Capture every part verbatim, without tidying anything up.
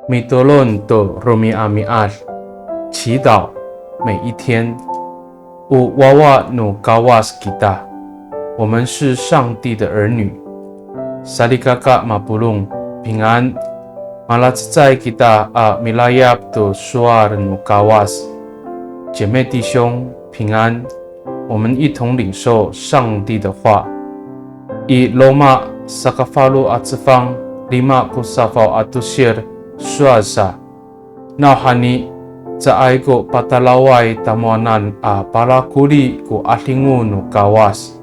Mitolon to romi'ami'ad, 祈祷每一天。O wawa no Kawas kita, 我们是上帝的儿女。Salikaka mapolong, 平安。Malacecay kita a milayap to sowal no Kawas. 姐妹弟兄，平安。我们一同领受上帝的话。I Roma sakafalo a cefang, lima ko safaw a tosir, sowal sa. Nawhani, caay ko patalaway tamowanan a palakoli ko 'adingo no Kawas.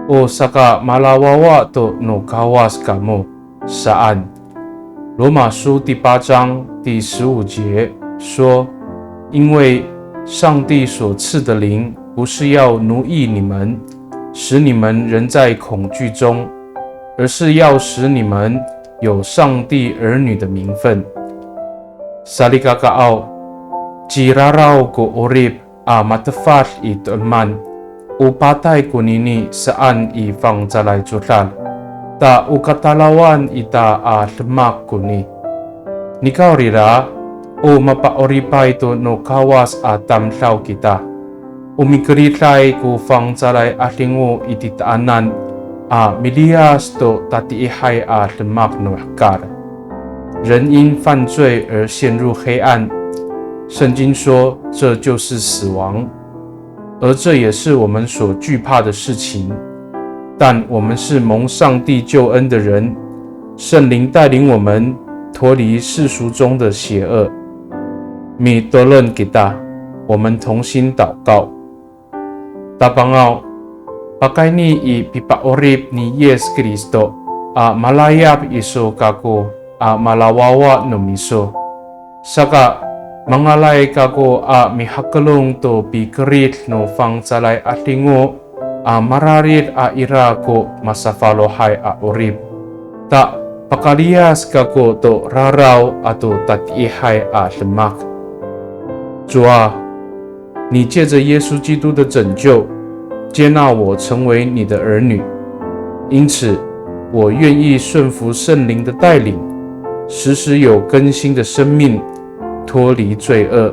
O sakamalawawa to no Kawas kamo, saan. 罗马书第八章第十五节说，因为上帝所赐的灵不是要奴役你们，使你们仍在恐惧中，而是要使你们有上帝儿女的名分。Salikakaaw, ciraraw ko 'orip a matefad i to'eman, o patay konini saan i fangcalay codad, ta o katalawan ita a demak koni. Nikawrira, o mapa'oripay to no Kawas a tamdaw kita. O mikeriday ko fangcalay 'adingo i titaanan, a miliyas to tatiihay a demak no hekal. 人因犯罪而陷入黑暗，圣经说这就是死亡，而这也是我们所惧怕的事情。但我们是蒙上帝救恩的人，圣灵带领我们脱离世俗中的邪恶。Mitolon kita，我们同心祷告。 Tapangaw, pakayni i pipa'orip ni Yis Kristo a malayap iso kako a malawawa no miso. Saka, mangalay kako a mihakelong to pikerid no fangcalay 'adingo a mararid a ira ko masafalohay a 'orip. Ta pakaliyas kako to raraw ato tatiihay a demak. 主啊，你借着耶稣基督的拯救，接纳我成为你的儿女。因此，我愿意顺服圣灵的带领，时时有更新的生命，脱离罪恶。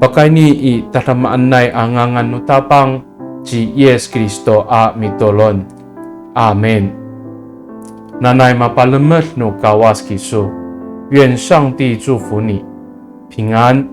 Pakayni i tadamaanay a ngangan no Tapang ci Yis Kristo a mitolon. Amin. Nanay mapalemed no Kawas kiso. 愿上帝祝福你，平安。